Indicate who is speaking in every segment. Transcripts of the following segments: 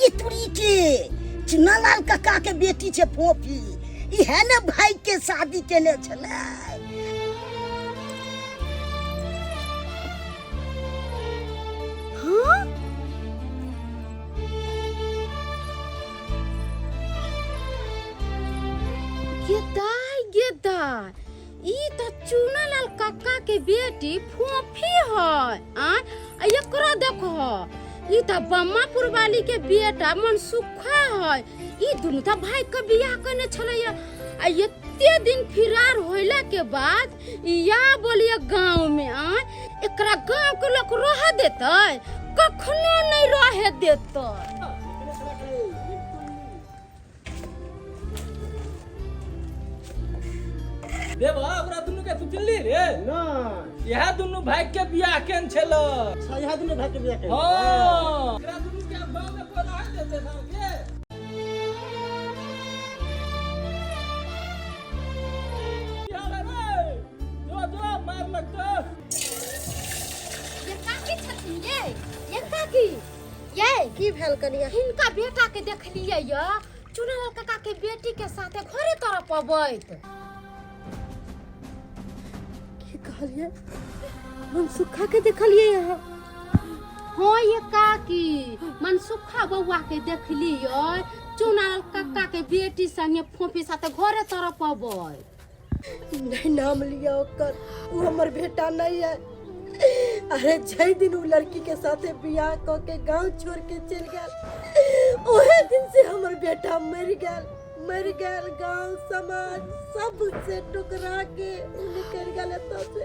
Speaker 1: गे तुरी के चुनालाल काका के बेटी छै फोफी इहे ने भाई के शादी केने छलै।
Speaker 2: हाँ गेदाय गेदाय ई त चूनालाल काका के बेटी फोफी है आ आ एकरो देखो ई त बम्मापुर वाली के बेटा मनसुखा है। ई दुनू त भाई के बियाह करने छलैया आ एते दिन फिरार होइला के बाद या बोलिए गांव में आ एकरा गांव के लोग रह देतै? कखनो नहीं रहे देतै।
Speaker 3: देवा ओकरा दुनू के तू चिन्हली रे?
Speaker 4: नहीं।
Speaker 3: इएह दुनू भाई के बियाह केन छल।
Speaker 4: अच्छा, इएह दुनू भाई के बियाह केन।
Speaker 3: हाँ। एकरा दुनू के आब गाँव में कोई रह देतै साल के? की हाल है रे? जो जो मार लगतो।
Speaker 2: ये काकी छथिन ये काकी ये
Speaker 5: की भेल कनिया?
Speaker 2: हिनका बेटा के देखलियै य चुनालाल काका के बेटी के साथे घरे तरफ अबैत।
Speaker 5: की कहलियै? मनसुखा के देखलियै यहाँ?
Speaker 2: हाँ ये काकी मनसुखा बौआ के देखलियै चुनालाल काका के बेटी संगे फोफी साथे घरे तरफ अबैत।
Speaker 5: नहीं नाम लिया ओकर, वो हमर बेटा नहीं है। अरे जै दिन उ लड़की के साथे बियाह क के गांव छोड़ के चल गेल ओहे दिन से हमर बेटा मर गेल, मर गेल। गांव समाज सब से टुकरा के उ निकल गेल एतऽ से।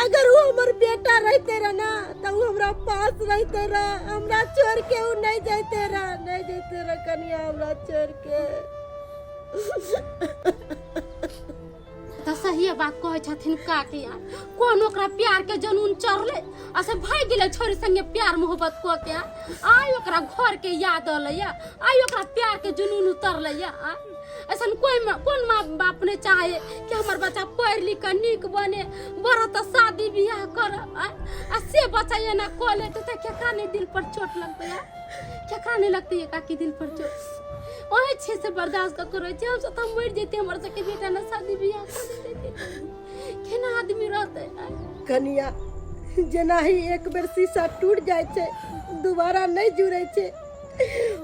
Speaker 5: अगर वो हमर बेटा रहते रह ना तो वो हमरा पास रहते रह, हमरा छोड़ के उ नहीं जाते रह, नहीं जाते रह कनिया हमरा छोड़ के।
Speaker 2: तऽ सहिए बात कहै छथिन काकी यार, कोन ओकरा प्यार के जनून चढ़ले आ से भागि गेलै छोरी संगे प्यार मोहब्बत कऽ के। आइ ओकरा घर के याद अलैया, आइ ओकरा प्यार के जुनून उतरलैया। आ ऐसन कोई कोन माँ बाप नहीं चाहे कि हमर बच्चा पढ़ लिख के नीक बने, बड़ा तऽ शादी बियाह कर आ से बच्चा एना कऽ लेतै तऽ केकरा नहीं दिल पर चोट लगतै यार? केकरा नहीं लगतै ये काकी दिल पर चोट? ओहे छै से बर्दाश्त कऽ करै छै। हमसब तऽ मरि जैते हमर सबके बेटा ने शादी बियाह कऽ देतै, केना आदमी रहतै?
Speaker 5: कनिया जेना ही एक बेर शीशा टूट जाइ छै दोबारा नहीं जुड़ै छै,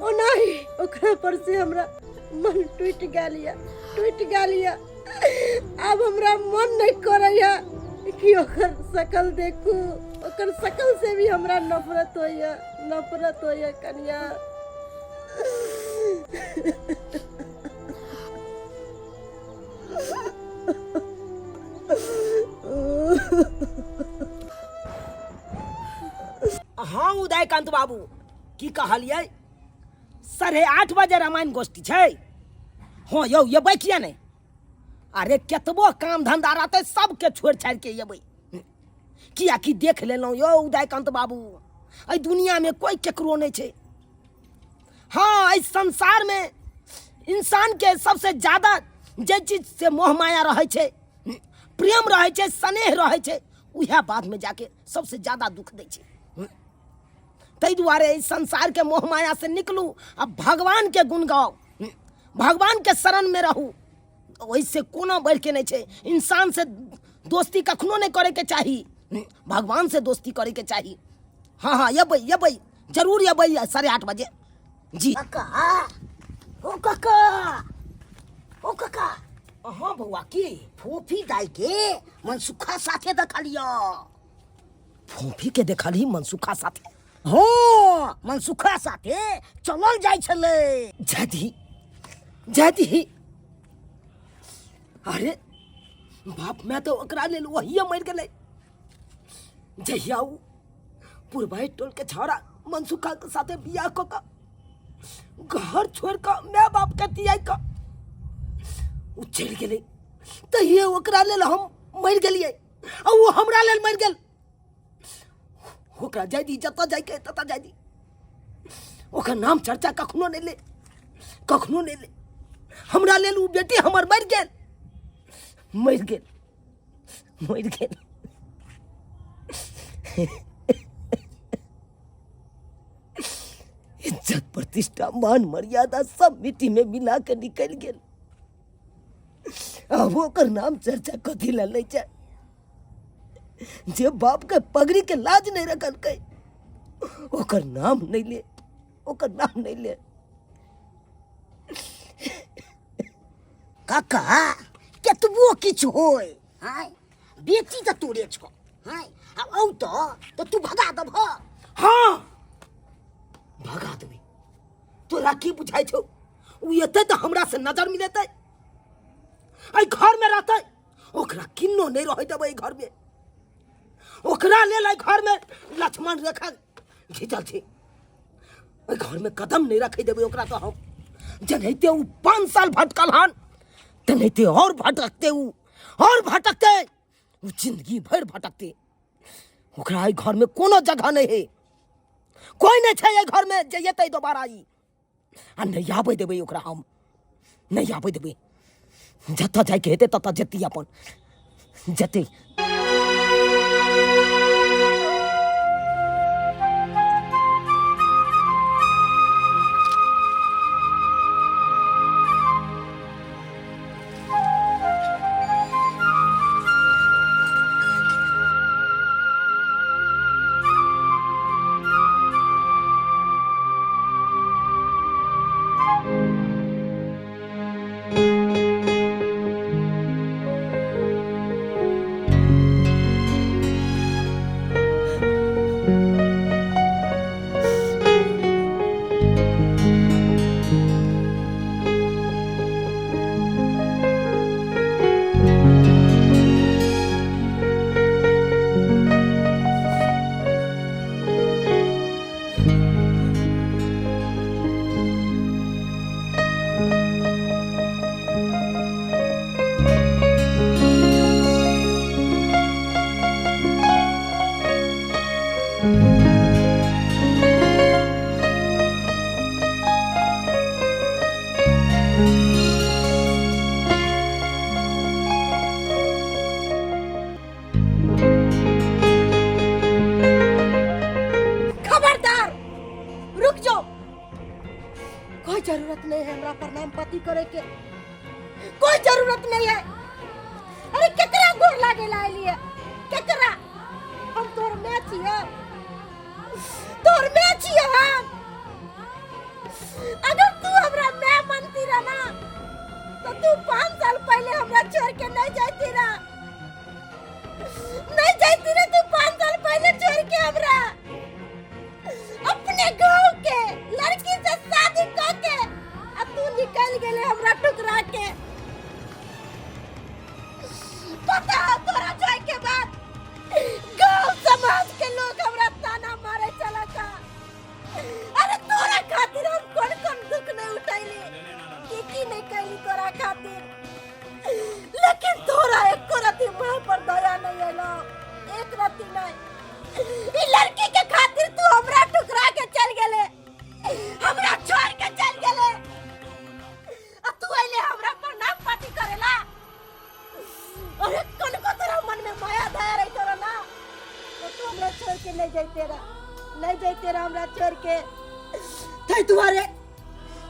Speaker 5: ओना ही ओकरा पर से हमरा मन टूटि गेल यऽ, टूटि गेल यऽ। आब हमरा मन नहीं करैया कि ओकर शकल देखू, ओकर शकल से भी हमरा नफरत होइया, नफरत होइया कनिया।
Speaker 1: हाँ उदयकांत बाबू की कहलियै? 8:30 बजे रामायण गोष्ठी छै। हाँ यौ एबै किया नहि? अरे केतबो काम धंधा रहतै सबके छोड़ि छाड़ि के एबै, कियाकि देख लेलहुँ यौ उदयकांत बाबू एहि दुनियामे कोइ केकरो नहि छै। हाँ एहि संसारमे इंसानके सबसे ज्यादा जे चीज से मोह माया रहै छै, प्रेम रहै छै, स्नेह रहै छै, उएह बादमे जाके सबसे ज्यादा दुख दै छै। ताहि दुआरे एहि संसारके मोह माया से निकलू आ भगवानके गुण गाउ, भगवानके शरणमे रहू, ओहिसँ कोनो बढ़िके नहि छै। इंसान से दोस्ती कखनो नहि करैके चाही, भगवान से दोस्ती करैके चाही। हाँ हाँ एबै एबै जरूर एबै 8:30 बजे जी। काका ओ काका ओ काका। हाँ बौआ की फोफी दाई के मनसुखा साथे देखलियो? फोफी के देखलही मनसुखा साथे? हाँ मनसुखा साथे चलल जाइ छलै। जदी जदी अरे बाप मैं तो ओकरा लेल वही मरि गेलै जहिया उ पुरबाई टोल के छौड़ा मनसुखा के साथे बियाह कऽ कऽ घर छोड़ कऽ my बाप के तियाग कऽ उ चलि गेलै, तहिए ओकरा लेल हम मरि गेलियै आ ओ हमरा लेल मरि गेल। ओकरा जाय दी, जतऽ जायके ततऽ जाय दी, ओकर नाम चर्चा कखनो नहि ले, कखनो नहि ले। हमरा लेल उ बेटी हमर मरि गेल, मरि गेल, मरि गेल। इज्जत प्रतिष्ठा मान मर्यादा सब मिट्टी में मिला के निकल गेल। आब ओकर नाम चर्चा कथी लए लै छै? जे बाप के पगड़ी के लाज नहीं रखलकै ओकर नाम नहीं ले, ओकर नाम नहीं ले।
Speaker 6: काका केतबो किछु होय, आँय बेटी तऽ तोरे छौ, आँय आ औतऽ तऽ तू भगा देबह?
Speaker 1: हाँ भगा देबै। तोरा की बुझाइ छौ उ एतै तऽ हमरा से नजर मिलेतै, एहि घर में रहतै? ओकरा किन्नो नहीं रहै देबै एहि घर में। ओकरा लेल एहि घर में लक्ष्मण रेखा घिचल छै, एहि घर में कदम नहीं रखै देबै ओकरा। तऽ हम जेनाहिते उ 5 साल भटकल हन तेनाहिते और भटकते, उ और भटकते, उ जिंदगी भरि भटकते। ओकरा एहि घर में कोनो जगह नहीं है, कोई नहीं छै एहि घर में जे एतै दोबारा ई। आ नहीं आबै देबै ओकरा, हम नहीं आबै देबै। जतऽ जाइके हेतै ततऽ जेती, अपन जेतै।
Speaker 5: खबरदार, रुक जाओ। कोई जरूरत नहीं है हमरा प्रणाम पति करे के, कोई जरूरत नहीं है। अरे केकरा गोर लागे ला लिए केकरा? हम तोर मैं छियै, तोर मैं छियै हम। अगर तू हमरा मैं मानती रह ना तो तू 5 साल पहले हमरा छोड़ के नहीं जाती रह, नहीं जाती रह तू 5 साल पहले छोड़ के हमरा। अपने गांव के लड़की से शादी कर के आ तू निकल गेले हमरा टुकरा के। पता है तोरा जाए के बाद गांव समाज के लोग हमरा ताना मारे चला था। अरे तोरा खातिर हम कौन कौन दुख नहीं उठैली, की की नहीं कैली तोरा खातिर, लेकिन तोरा एको रति माँ पर दया नहीं एलो, एक रति नहीं। ई लड़की के खातिर तू हमरा ठुकरा के चल गेले, हमरा छोड़ के चल गेले, आ तू अइले हमरा पर नाम पाती करेला। अरे कौन को तोरा मन में माया दया रही तोरा ना तो तू हमरा छोड़ के नहीं जाते रहा, नहीं जाते रहा हमरा छोड़ के। तै तुम्हारे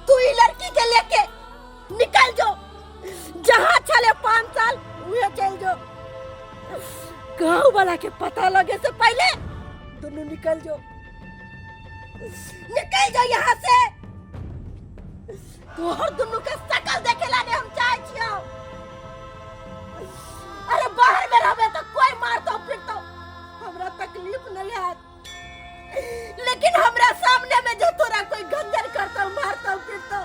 Speaker 5: तू ई लड़की के लेके निकल जो, जहाँ चले 5 साल उहे चल जो। गाँव वाला के पता लगे से पहले दोनों निकल जो, निकल जो यहाँ से। तोहर दोनों के शकल देखे लाने हम चाहे छियो। अरे बाहर में रहबे तो कोई मारतो पीटतो हमरा तकलीफ नहीं है, लेकिन हमरा सामने में जो तोरा कोई गंजन करतो मारतो पीटतो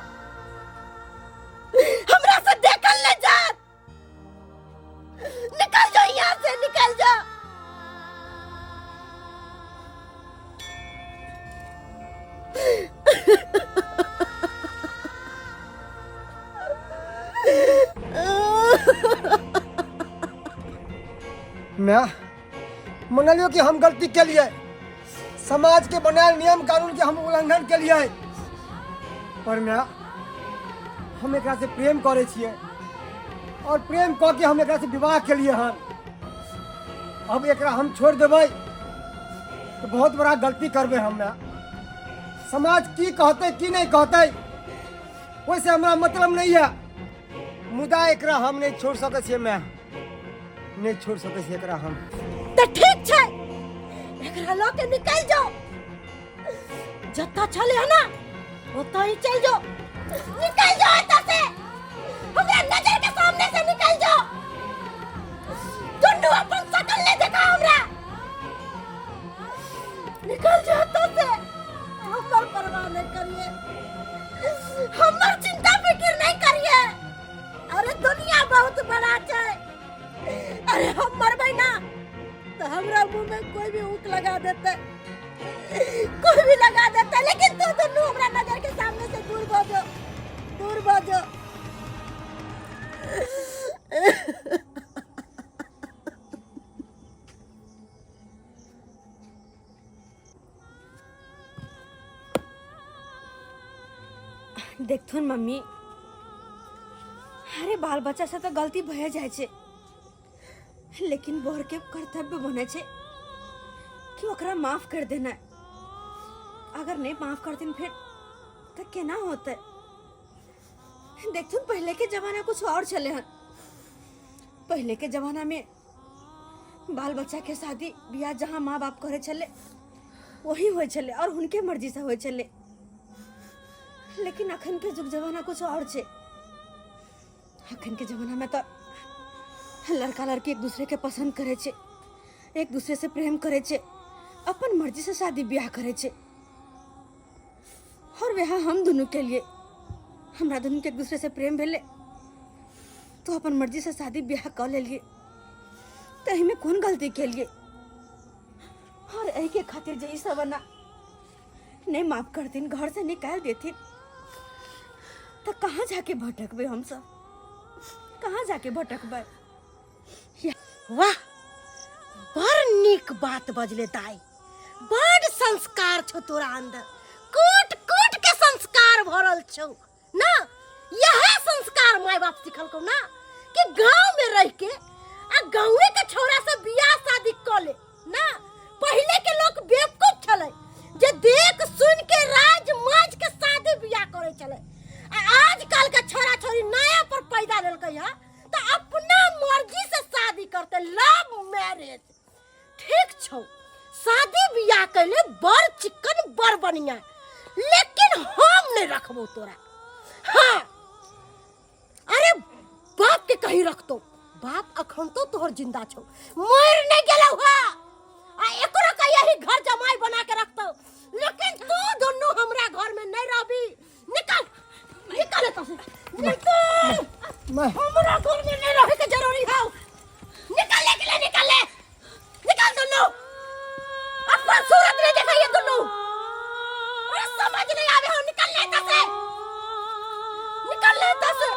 Speaker 5: हमरा से देखल नहीं जात। निकल जाओ यहाँ से, निकल जाओ।
Speaker 4: मैं मनलियो कि हम गलती के लिए समाज के बनायल नियम कानून के हम उल्लंघन के लिए, पर मैं हम एकरा से प्रेम करे छियै और प्रेम कऽ के हम एकरा से विवाह के लिए हन। अब एकरा हम छोड़ देबै तो बहुत बड़ा गलती करबै हम। मैं समाज की कहतै की नहि कहतै ओहिसँ हमरा मतलब नहि यऽ, मुदा एकरा हम नहि छोड़ि सकै छियै माय, नहि छोड़ि सकै छियै एकरा हम।
Speaker 5: तऽ ठीक छै, एकरा लऽ के निकलि जाओ, जतऽ छलै हँ ना ओतऽ ही चलि जाओ, निकलि जाओ एतऽ से, हमरा नजर के सामने से निकलि जाओ। दुनू अपन शकल नहि देखा हमरा, निकल जाओ एतऽ से। हमर परवाह नहीं करिए, हमर चिंता फिक्र नहीं करिए। अरे दुनिया बहुत बड़ा छै, अरे हम मरबै ना तो हमरा मुंह में कोई भी ऊक लगा देते, कोई भी लगा देते, लेकिन तू दुनू हमरा नजर के सामने से दूर भऽ जो, दूर भऽ जो।
Speaker 7: देखथुन मम्मी, अरे बाल बच्चा से तो गलती भए जाइ छै, लेकिन बर के कर्तव्य बने छै कि ओकरा माफ कर देना। अगर नहीं माफ करथिन फिर तो केना होते? देखथुन पहले के जमाना कुछ और चले हन। पहले के जमाना में बाल बच्चा के शादी बियाह जहाँ माँ बाप करे छले वही होइ छले और हुनके मर्जी से होइ छले, लेकिन अखन के जुग जमाना कुछ और छे। अखन के जमाना में तो लड़का लड़की एक दूसरे के पसंद करे छे, एक दूसरे से प्रेम करे छे, अपन मर्जी से शादी ब्याह करे छे। और वह हम दोनों के लिए, हमरा दोनों के एक दूसरे से प्रेम भेले तो अपन मर्जी से शादी ब्याह कर लेलिए, तो एहिमे कोन गलती केलिए? और एहि के खातिर जे ई सब ना नहीं माफ करथिन, घर से निकाल देथिन, तो कहाँ जाके भटकबे हम सब, कहाँ जाके भटकबे?
Speaker 5: वाह, बड़ नीक बात बजले दाई, बड़ संस्कार छौ तोरा अंदर, कूट कूट के संस्कार भरल छौ ना। यह संस्कार माय बाप सिखलकौ ना कि गांव में रह के आ गांवे के छोरा से बियाह शादी क ले ना। पहले के लोग बेवकूफ छलै जे देख सुन के राज माज के शादी बियाह करे छलै, आ आजकल के छोरा छोरी नया पर पैदा लेलकै है तो अपना मर्जी से शादी करते, लव मैरिज। ठीक छौ, शादी बियाह कैले बड़ चिकन बड़ बढ़िया, लेकिन हम नहीं रखबो तोरा। हाँ, अरे बाप के कहीं रखतो, बाप अखन तो तोहर जिंदा छौ, मर नहीं गेलौ हा, आ एकरो के यही घर जमाई बना के रखतो, लेकिन तू दोनों हमरा घर में नहीं रहबी। निकल, निकल एतऽ से, निकल, हमरा घर में नहीं रहे के जरूरी हौ। निकल ले, निकल निकल ले, निकल दोनों, अपन सूरत नहीं देखा ये दोनों। अरे समझ नहीं आवे हो, निकल ले एतऽ से, निकल ले एतऽ से।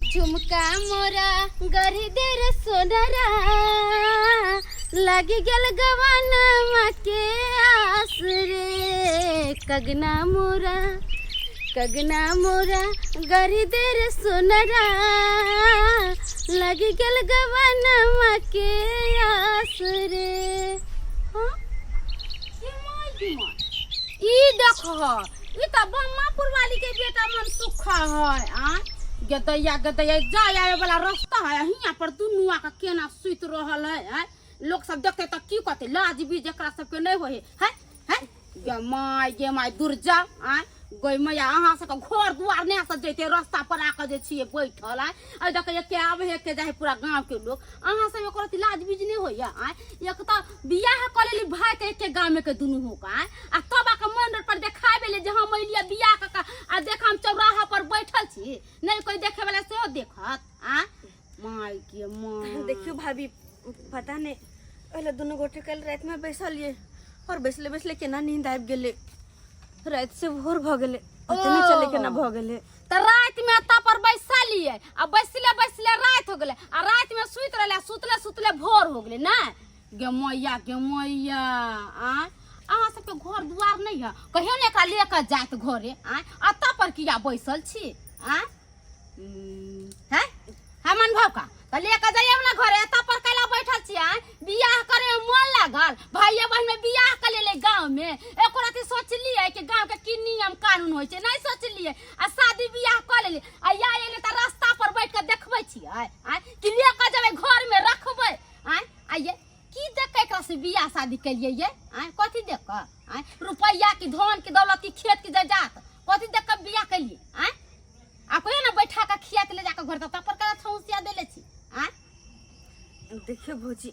Speaker 2: झुमका मोरा गरी देर सोनरा लग गेल गवाना के आस रे। कगना मोरा, कगना मोरा गरी देर सोनरा लग गेल गवाना के आस रे। ई देख ई त बम्मापुर वाली के बेटा मन सुखा है आ गदैया गदैया जाय आवे वाला रास्ता है हियां पर दुनू आके केना सुति रहल है आ लोग सब देखते त की कहते लाज भी जेकरा सबके नहीं होय है है गे माय गे माय दूर जा आ गई मैया अहाँ सबके घर दुआर नहि सब जैते रास्ता पर आके जे छियै बैठल आय आ देखै के आबै है के जाइ है पूरा गाँव के लोग अहाँ सब एकर अथी लाज बीज नहि होइया आय एक तऽ बियाह कऽ लेली भाई के एके गाँव के दुनू हो के आय आ तब आके मेन रोड पर देखाबे ले जे हम अलियै बियाह कऽ के आ देख हम चौराहा पर बैठल छी नहि कोई देखे वाला सेहो देखत आय माय के माय
Speaker 7: देखियो भाभी, पता नहीं पहले दुनू गोटे कल रात में बैसलिए और बैसले बैसले केना नींद आबि गेलै, रात से भोर भऽ गेलै, पते नहि चले केना भऽ गेलै।
Speaker 2: तऽ राति में एतऽ पर बैसलिए आ बैसले बैसले राति हो गेलै आ राति में सुति रहलै आ सुतले सुतले भोर हो गेलै ने। गे मैया गे मैया, आँय अहाँ सबके घर दुआर नहि है, कहियो ने एकरा ले कऽ जायत घरे, आँय एतऽ पर किया बैसल छी? आँय हैं हमन भौका तऽ ले कऽ जाइए ने घरे, एतऽ पर कैला बैठल छी? आँय बियाह करे में मन लागल, भाइये बहिन में बियाह कऽ लेले गाँव में, एको रति सोचलिए कि गाँव के की नियम कानून होइ छै, नहि सोचलिए आ शादी बियाह कऽ लेलिए आ या एले तऽ रास्ता पर बैठ कऽ देखबै छियै आँय कि ले कऽ जेबै घर में रखबै? आँय आइये की देख कऽ एकरा से बियाह शादी केलिए ये? आँय कथी देख कऽ? आँय रुपैआ की धन की दौलत की खेत की जायदाद कथी देख कऽ बियाह केलिए? आँय आ कहियो ने बैठा कऽ खिया के ले जाकऽ घर तक पर करा छौसिया देले छी? आँय
Speaker 7: देखियो भौजी,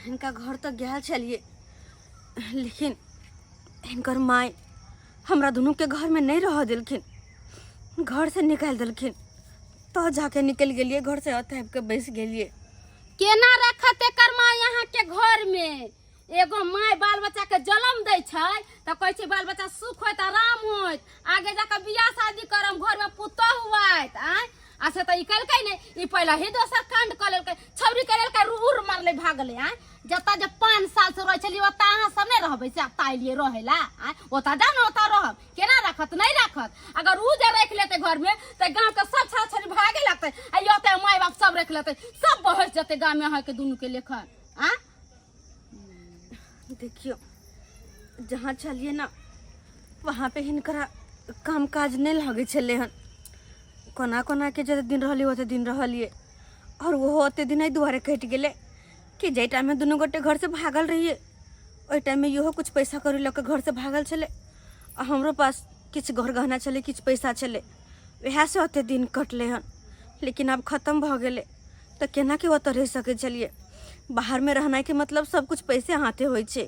Speaker 7: हिनका घर तऽ गेल छलिए, लेकिन हिनकर माय हमरा दुनूके घरमे नहि रहऽ देलखिन, घर से निकालि देलखिन, तऽ जाके निकलि गेलियै घर से, ओतऽ आबि कऽ बैस गेलियै।
Speaker 2: केना रखत एकर माय अहाँ के घर में? एगो माय बाल बच्चा के जन्म दै छै तऽ कहै छै बाल बच्चा सुख होइत आराम होइत, आगे जाके बियाह शादी करम, घर में पुतोह होइत। आँय आ से तऽ ई केलकै ने, ई पहिले ही दोसर कांड कऽ लेलकै, छौरी के लेलकै उड़ मारलै भागलै। आँय जतऽ जे 5 साल से रहै छलियै ओतऽ अहाँ सब नहि रहबै से एतऽ एलियै रहै ला? आँय ओतऽ जाउ ने, ओतऽ रहब। केना रखत? नहि रखत। अगर उ जे राखि लेतै घर में तऽ गाँव के सब छौड़ा छौड़ी भागे लगतै आ ई ओतऽ माय बाप सब राखि लेतै, सब बहस जेतै गाँव में अहाँके दुनू के लेखन। आँय
Speaker 7: देखियो, जहाँ चलिए ना वहाँ पे हिनकरा काम काज नहीं लगै छलै हन, कोना कोना के जते दिन रहलियै ओते दिन रहलियै, और ओहो ओते दिन एहि दुआरे कटि गेलै कि जाहि टाइममे दुनू गोटे घरसँ भागल रहियै ओहि टाइममे इहो किछु पैसा कौड़ी लऽ कऽ घरसँ भागल छलै आ हमरो पास किछु घर गहना छलै, किछु पैसा छलै, वएहसँ ओते दिन कटलै हन। लेकिन आब खतम भऽ गेलै तऽ केना के ओतऽ रहि सकै छलियै? बाहरमे रहनाइके मतलब सब कुछ पैसे हाथे होइ छै।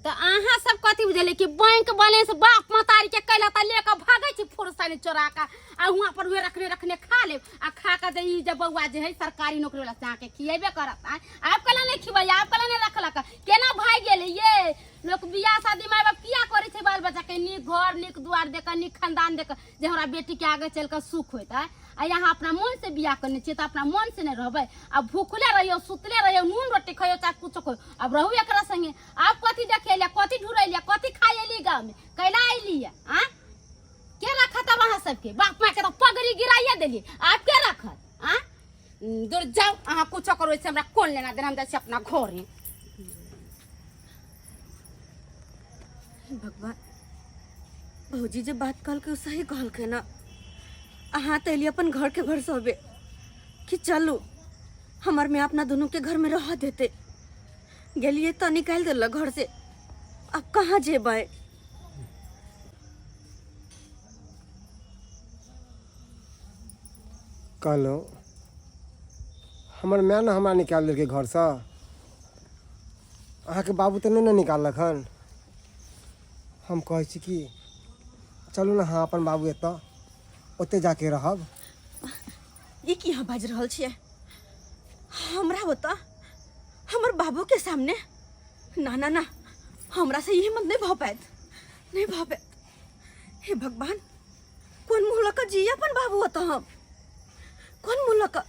Speaker 2: तऽ अहाँ सब कथी बुझलियै कि बैंक बैलेंस बाप महतारी के कैला तऽ ले कऽ भागै छी फुरसनी चोरा कऽ आ हुआँ पर उहे रखने रखने खा लेब आ खा कऽ जे ई जे बौआ जे है सरकारी नौकरी वाला से अहाँके खिएबे करत। आँय आब कैला नहि खिबै? आब कैला नहि रखलक? केना भागि गेलै ये? लोक बियाह शादी माय बाप किया करै छै बाल बच्चा के नीक घर नीक दुआर दे कऽ नीक खानदान दे कऽ जे हमरा बेटी के आगे चलि कऽ सुख होइत है। आ यहाँ अपना मन से बियाह करने छियै तऽ अपना मन से नहि रहबै? आ भूखले रहियौ, सुतले रहियौ, नून रोटी खइयौ चाहे कुछो खइयौ, आब रहू एकरा संगे। आब कथी देखे एलियै, कथी ढूढ़ेलियै, कथी खाइ एलियै गाँव में, कैला एलियै? आँ के रखत अब अहाँ सबके? बाप माय के तऽ पगड़ी गिराइए देलियै, आब के रखत? आँ दूर जाउ, अहाँ कुछो करू से हमरा कोन लेना देना, हम जाइ छी अपना घरे।
Speaker 7: हे भगवान, भौजी जे बात कहलकै ओ सही कहलकै ने। अहाँ तऽ एलियै अपन घरके भरसबे कि चलू हमर माय अपना दुनूके घरमे रह देतै, गेलियै तऽ निकालि देलक घर से, आब कहाँ जेबै?
Speaker 4: कहलहुँ हमर माय ने हमरा निकालि देलकै घरसँ, अहाँके बाबू तऽ नहि ने निकाललक हन। हम कहै छी कि चलू ने अहाँ अपन बाबू एतऽ ओतहि जाके रहब।
Speaker 7: ई की अहाँ बाजि रहल छियै? हमरा ओतऽ हमर बाबूके सामने? ना ना ना, हमरा से ई हिम्मत नहि भऽ पायत, नहि भऽ पायत। हे भगवान, कोन मुँह लऽ कऽ जियै अपन बाबू ओतऽ हम? कोन मुँह लऽ कऽ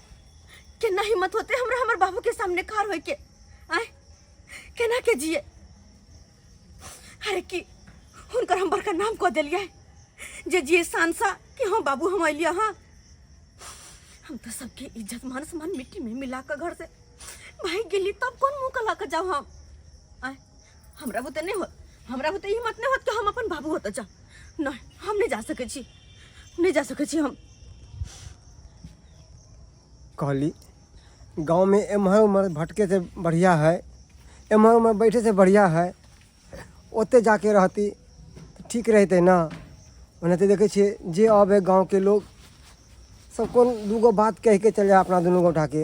Speaker 7: केना हिम्मत होते हमरा हमर बाबूके सामने ठाढ़ होइके? आँय केना के जियै? अरे की हुनकर हम बड़का नाम कऽ देलियै जे जियै शानसा कि हाँ बाबू हम अलियै। हाँ हम तऽ सबके इज्जत मान सम्मान मिट्टी में मिला कऽ घर से भागि गेली, तब कोन मुँह कऽ लऽ कऽ जाउ हम? आँय हमरा बुते नहि होत, हमरा बुते हिम्मत नहि होत कि हम अपन बाबू होते जा। नहीं, हम नहीं जा सकै छी, नहीं जा सकै छी हम।
Speaker 4: कहली गांव में एम्हर उम्हर भटके से बढ़िया है, एम्हर उम्हर बैठे से बढ़िया है, ओते जाके रहती तऽ ठीक रहितै ने। ओनाहिते देखै छियै जे अबै गाँवके लोग सब कोन दूगो बात कहिके चलि जाइ अपना दुनू गोटाके।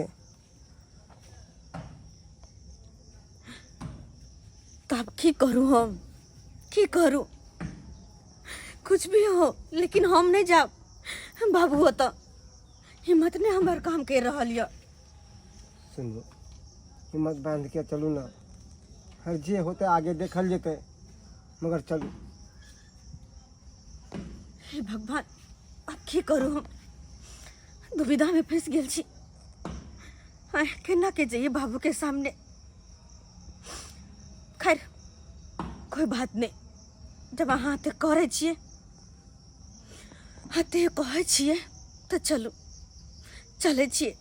Speaker 7: तऽ आब की करू हम, की करू? कुछ भी हो लेकिन हम नहीं जाब बाबू ओतऽ, हिम्मत नहीं हमर काम कर रहल यऽ।
Speaker 4: सुनू, हिम्मत बांध के चलू ना, हर जे होते आगे देखल जेतै, मगर चलू।
Speaker 7: हे भगवान, आब की करू हम? दुविधा में फंस गेल छी। आय केना के जइए बाबू के सामने? खैर कोई बात नहीं, जब अहाँ एते करै छियै, एते कहै छियै तऽ चलू, चलै छियै।